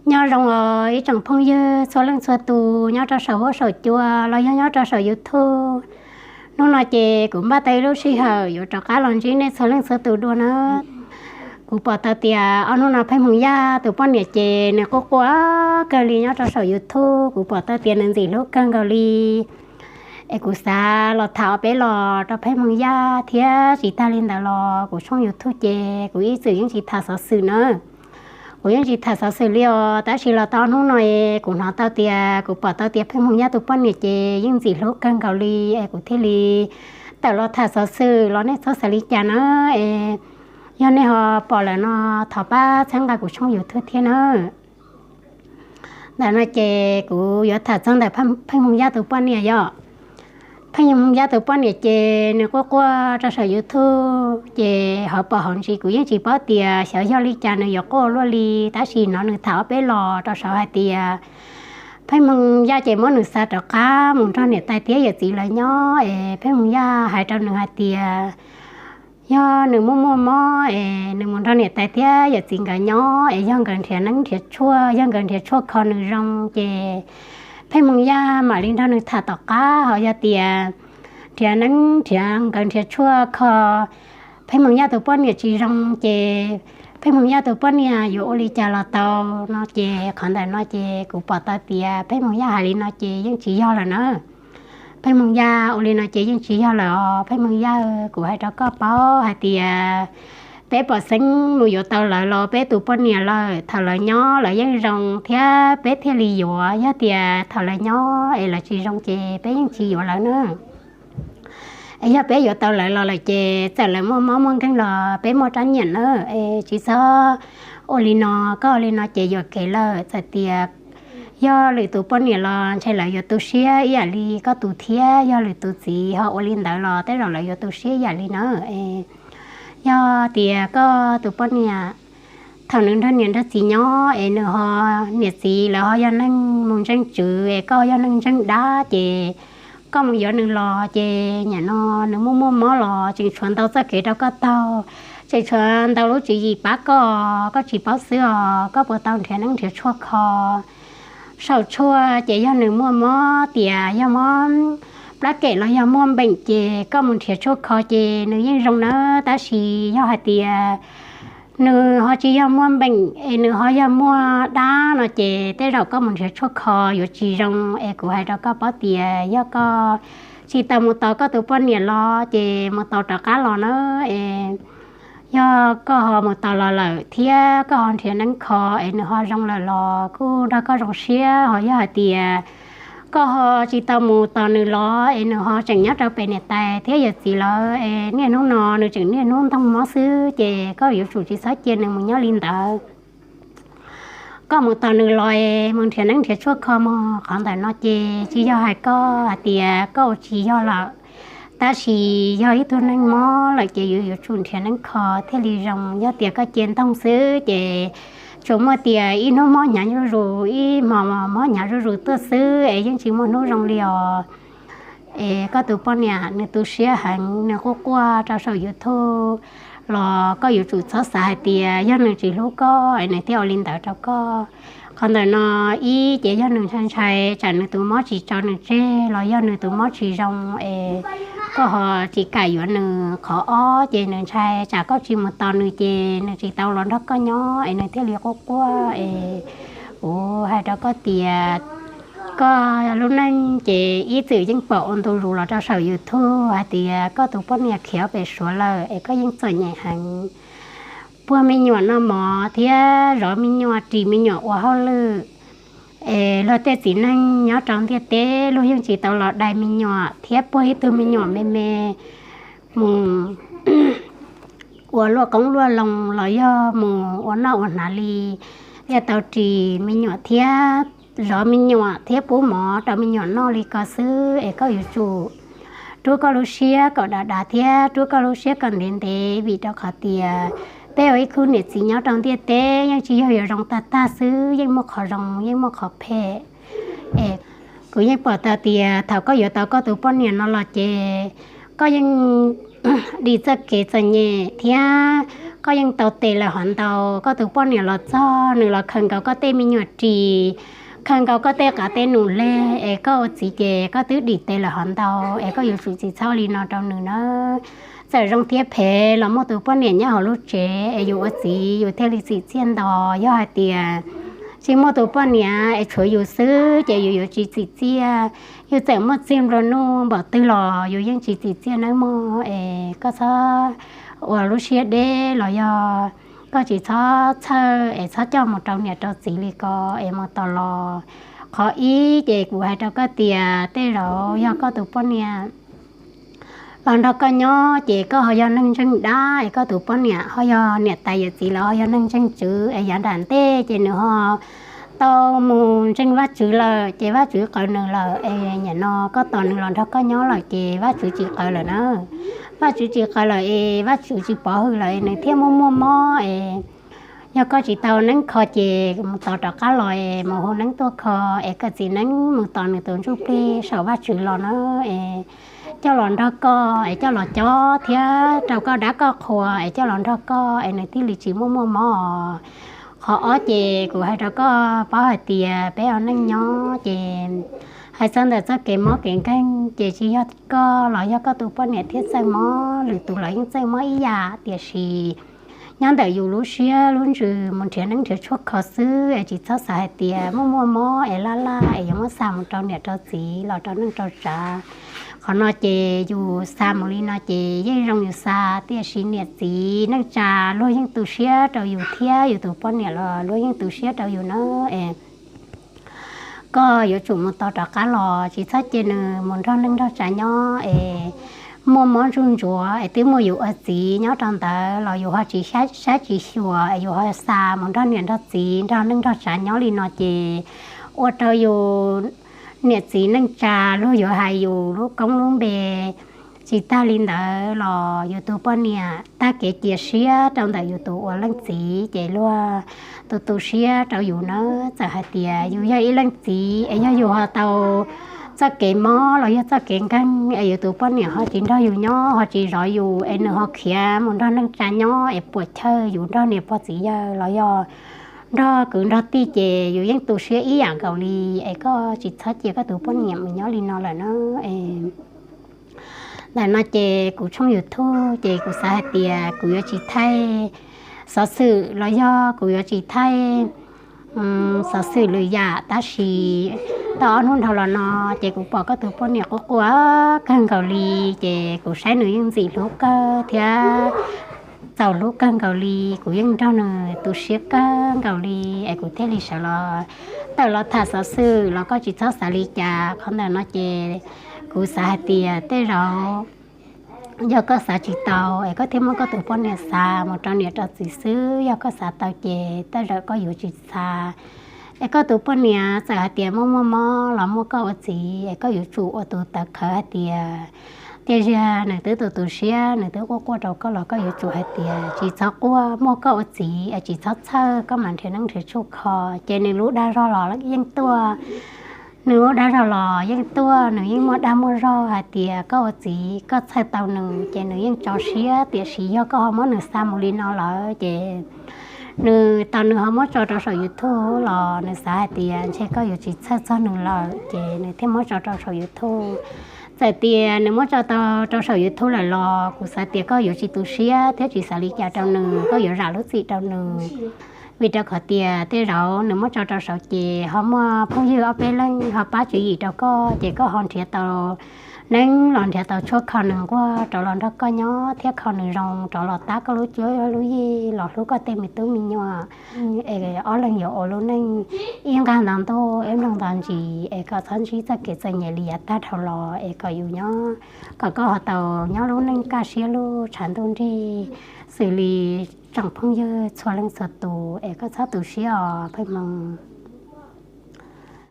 Nyob zoo os ib tsoom phooj ywg txhua leej txhua tus nyob rau saum huab saum cua los yog nyob rau saum YouTube. Hnub no ces kuv npaj tau ib lub sij hawm yuav rov qab los ntsib nej txhua leej txhua tus dua na. Kuv pom tau tias ob hnub no Pheej Hmoo Yaj tus poj niam ces nws quaj quaj kawg li nyob rau saum YouTube, kuv pom tau tias nws ntxim hlub kawg nkaus li. Es kuv xav los tham ob peb los rau Pheej Hmoo Yaj thiab tsis tag li ntawd los kuv tshooj YouTube ces kuv ib txwm yeej tsis tham xov xwm na. Kuv yeej tsis tham xov xwm li os, tab sis los tau ob hnub no es kuv hnov tau tias, kuv pom tau tias Pheej Hmoo Yaj tus poj niam ces yeej ntxim hlub kawg nkaus li es kuv thiaj li tawm los tham xov xwm los nej txhob xav li cas na. Es yog nej ho pom lawm no thov pab txhawb nqa kuv tshooj YouTube thiab na. Ntawm no ces kuv yuav tham txog ntawm Pheej Hmoo Yaj tus poj niam yom. Pheej Hmoo Yaj tus poj niam ces nws quaj quaj rau saum YouTube ces hauv paus hauv ntsis kuv yeej tsis paub tias xyov yog li cas nws yuav quaj luaj li, tab sis hnov nws tham ob peb los rau saud hais tias Pheej Hmoo Yaj ces muab nws xa rov qab mus nrog niam tais thiab yawm txiv lawv nyob es Pheej Hmoo Yaj hais rau nws hais tias yog nws muaj muaj mob es nws mus nrog niam tais thiab yawm txiv nkawd nyob es yog nkawd nrhiav neeb nrhiav tshuaj, yog nkawd nrhiav tshuaj kho nws zoo ces Pheej Hmoo Yaj mam li nrog nws tham tom qab. Ho yog tias nrhiav neeb nrhiav, nkawd nrhiav tshuaj kho Pheej Hmoo Yaj tus poj niam tsis zoo ces Pheej Hmoo Yaj tus poj niam yuav ua li cas los tau no ces qhov ntawm no ces kuv pom tau tias Pheej Hmoo Yaj hais li no ces yeej tsis yog lawm na. Pheej Hmoo Yaj ua li no ces yeej tsis yog lawm os Pheej Hmoo Yaj, kuv hais rau koj paub hais tias peb pom xeeb mus yuav tau lawv los peb tus poj niam lawm, thaum lawv nyob lawv yeej zoo thiab peb thiaj li yuav, yog tias thaum lawv nyob es lawv tsis zoo ces peb yeej tsis yuav lawv na. Es yog peb yuav tau lawv los lawm ces txawm lawv muaj mob muaj nkeeg los peb muaj rab nyiam na. Es tsis txhob ua li no, koj ua li no ces yuam kev lawm. Txawm tias yog lwm tus poj niam los ntshe lawv yuav tu siab ib yam li koj tus thiab, yog lwm tus txiv ho ua li ntawd los tej zaum lawv yuav tu siab ib yam li na. Yog tias koj tus poj niam thaum nws nrog niam nrog txiv nyob es nws ho, niam txiv lawv ho yog neeg mus ntseeg tswv es koj yog neeg ntseeg dab ces koj mus yuav nws los ces nim no nws muaj muaj mob los tseem tshuav ntau txoj kev rau koj taug, tseem tshuav ntau lub tswv yim pab koj, koj tsis paub xwb os. Koj puas tau nrhiav neeb nrhiav tshuaj kho? Saum tshuaj ces yog nws muaj mob tias yog mob plab kem los yog muaj npeem ces koj mus nrhiav tshuaj kho ces nws yeej zoo nawb, tab sis yog hais tias nws ho tsis yog muaj npeem es nws ho yog muaj dab no ces tej zaum koj mus nrhiav tshuaj kho yuav tsis zoo. Es kuv hais rau koj paub tias yog koj tsis tau mus tos koj tus poj niam los ces mus tos rov qab los na. Es yog koj ho mus tos los lawm thiab koj ho nrhiav neeb kho es nws ho zoo lawm los kuj nrog koj zoo siab. Ho yog hais tias koj ho tsis tau mus tos nws los es nws ho tseem nyob rau pem niam tais thiab yawm txiv lawv es niaj hnub no nws tseem niaj hnub ntoog mob xwb ces koj yuav tsum tsis txhob cia nws mus nyob li ntawd. Koj mus tos nws los es mus nrhiav neeb nrhiav tshuaj kho mog. Qhov ntawm no ces tsis yog hais koj hais tias koj ua tsis yog lawm, tab sis yog ib tug neeg mob lawm ces yuav yuav tsum nrhiav neeb kho thiaj li zoo. Yog tias koj cia ntoog xwb ces tsuas muaj tias ib hnub mob hnyav zuj zus, ib hmo mob hnyav zuj zus tuaj xwb es yeej tsis muaj hnub zoo li os. Es koj tus poj niam nws tu siab heev, nws quaj quaj rau saum YouTube los koj yuav tsum txhob xav hais tias yog nws tsis hlub koj es nws thiaj ua li ntawd rau koj. Qhov ntawm no ib ces yog nws ntshai ntshai tsam nws tus mob tsis tso nws tseg los yog nws tus mob tsis zoo es koj ho tsis kam yuav nws. Qhov ob ces nws ntshai tsam koj tsis mus tos nws ces nws tsis tau los nrog koj nyob es nws thiaj li quaj quaj es kuv hais rau koj tias koj lub neej ces ib txwm yeej pom ua ntu zus los rau saum YouTube hais tias koj tus poj niam khiav pem Suav lawm es koj yeej txom nyem heev. Puag me nyuam noj mov thiab zov me nyuam, ris me nyuam ua hauj lwm, es luag tej txiv neej nyob rau ntiaj teb luag yeej tsis tau los dai me nyuam thiab puag ib tug me nyuam me me mus ua luaj qoob luaj loo los yog mus ua noj ua hnav li, thiaj tau ris me nyuam thiab zov me nyuam thiab pub mov rau me nyuam noj li ko xwb. Es koj yuav tsum rub koj lub siab kom dav dav thiab rub koj lub siab kom ntev ntev, vim rau qhov tias peb ua ib khub niam txiv nyob rau ntiaj teb yeej tsis yog yuav zoo tag tag xwb, yeej muaj qhov zoo yeej muaj qhov phem. Es kuv yeej pom tau tias thaum koj yuav tau koj tus poj niam no los ces koj yeej dim txoj kev txom nyem thiab koj yeej tau tes lawm hov ntau. Koj tus poj niam los txog nws los khaws nkaus koj tej me nyuam ris, khaws nkaus koj tej qav tej num le, es koj ua txiv ces koj twb dim tes lawm hov ntau, es koj yuav tsum tsis txhob li no rau nws nawb. Txawm zoo thiab phem los muaj tus poj niam nyob hauv lub tsev, es yus ua txiv yus thiaj li txim txiaj nto. Yog hais tias tsis muaj tus poj niam es tshuav yus xwb ces yus yuav tsis txim txiaj. Yus txawm muaj txiag nplua nuj npaum twg los yus yeej tsis txim txiaj nawb mog. Es koj txhob ua lub siab deb los yog koj tsis txhob txhawj es txhob coj mus rau niam rau txiv li ko es mus tos los. Qhov ib ces kuv hais rau koj tias tej zaum yog koj tus poj niam los nrog koj nyob ces koj ho yog neeg ntseeg dab, es koj tus poj niam ho yog niam tais yawm txiv los ho yog neeg ntseeg tswv, es yav nram ntej ces nws ho tau mus ntseeg Vajtswv lawm ces Vajtswv qawv nws lawm, es nim no koj tos nws los nrog koj nyob lawm ces Vajtswv tsis qawv lawm na. Vajtswv tsis qawv lawm es Vajtswv tsis pov hwm lawm es nws thiaj muaj muaj mob es yog koj tsis tau neeb kho ces mus tos rov qab los es mus hu neeb tuaj kho, es kom txiv neeb mus tos nws tus ntsuj plig saum Vajtswv los na. Es coj los nrog koj, es coj los cob thiab rau koj dab koj qhua, es coj los nrog koj es nws thiaj li tsis muaj muaj mob. Qhov ob ces kuv hais rau koj paub hais tias peb ua neej nyob ces hais txog ntawm txoj kev mob kev nkeeg ces tsis yog koj los yog koj tus poj niam thiaj txawj mob, lwm tus los yeej txawj mob ib yam, tiam sis nyob ntawm yus lub siab lub ntsws mus nrhiav neeb nrhiav tshuaj kho xwb, es tsis txhob xav hais tias muaj muaj mob es laj laj es yuav muab xa mus rau niam rau txiv los rau neej rau tsav. Qhov no ces yus xa mus li no ces yeej zoo yus xa, tiam sis niam txiv neej tsa luag yeej tu siab rau yus thiab yus tus poj niam los luag yeej tu siab rau yus na. Es koj yuav tsum mus tos rov qab los, tsis txhob cia nws mus nrog neej nrog tsav nyob es muaj mob ntsuj ntsuav es twb muaj yus ua txiv nyob rau ntawd los yus ho tsis saib tsis xyuas es yus ho xa mus nrog niam nrog txiv nrog neej nrog tsav nyob li no ces ua rau yus niam txiv neej tsa luag yuav hais yus lub koob lub npe. Tsis tag li ntawd los yus tus poj niam tag kev cia siab rau ntawm yus tus ua leej txiv ces luag tu tu siab rau yus nawb. Txawm hais tias yus yog ib leej txiv es yog yus ho tau txoj kev mob los yog txoj kev nkeeg es yus tus poj niam ho tsis nrog yus nyob ho tsis zov yus es nws ho khiav mus nrog neej tsa nyob es puas chawj yus nrog niam pog txiv yawg los yog nrog kwv nrog tij ces yus yeej tu siab ib yam nkaus li. Es koj tsis txhob cia koj tus poj niam mus nyob li no lawm na. Ntawm no ces kuv tshooj YouTube ces kuv xav hais tias kuv yuav tsis thaij xov xwm los yog kuv yuav tsis thaij xov xwm lwm yam, tab sis tau ob hnub dhau los no ces kuv pom koj tus poj niam quaj quaj kawg nkaus li, ces kuv saib nws yeej ntxim hlub kawg thiab txaus hlub kawg nkaus li. Kuv yeej nrog nws tu siab kawg nkaus li es kuv thiaj li sawv los tawm los tham xov xwm los koj tsis txhob xav li cas. Qhov ntawm no ces kuv xav hais tias tej zaum yog koj xav tsis tau es koj thiaj muab koj tus poj niam xa mus rau niam rau txiv xwb. Yog koj xav tau ces tej zaum koj yuav tsis xa. Es koj tus poj niam txawm hais tias muaj muaj mob los muaj koj ua txiv es koj yuav tsum ua tus tawv qhawv hais tias tiag tiag nws twb tu tu siab, nws twb quaj quaj rau koj los koj yuav tsum hais tias tsis txhob quaj, muaj koj ua txiv es tsis txhob txhawj, koj mam nrhiav neeb nrhiav tshuaj kho. Ces nws lub dag zog los yeej tuaj, nws lub dag zog los yeej tuaj, nws yeej muaj dag muaj zog hais tias koj ua txiv koj txhawj tau nws ces nws yeej tso siab. Tiam sis yog koj ho muab nws xa mus li no lawm ces nws tau nws ho muab tso rau saum YouTube los nws xav hais tias ntshe koj yuav tsis txhawj txog nws lawm ces nws thiaj muab tso rau saum YouTube. Txawm tias nws muab tso tau rau saum YouTube lawm los kuv xav tias koj yuav tsis tu siab thiab tsis xav li cas rau nws, koj yuav zam lub txim rau nws. Vim rau qhov tias tej zaum nws muab tso rau saum ces ho muaj phooj ywg ob peb leeg ho pab tswv yim rau koj ces koj ho nrhiav tau neeb los nrhiav tau tshuaj kho nws nquag rov los nrog koj nyob thiab kho nws zoo rov los tab koj lub cuab lub yig los hlub koj tej me tub me nyuam. Es ob leeg yuav ua lub neej ib nqag nto ntuj ib nplooj nto ntsis es kom txhob ntsib txoj kev txom nyem li yav tag dhau los es kom yus nyob, kom koj ho tau nyob lub neej kaj siab lug tshav ntuj nrig xws li tsoom phooj ywg txhua leej txhua tus es koj txhob tu siab os pheej hmoo.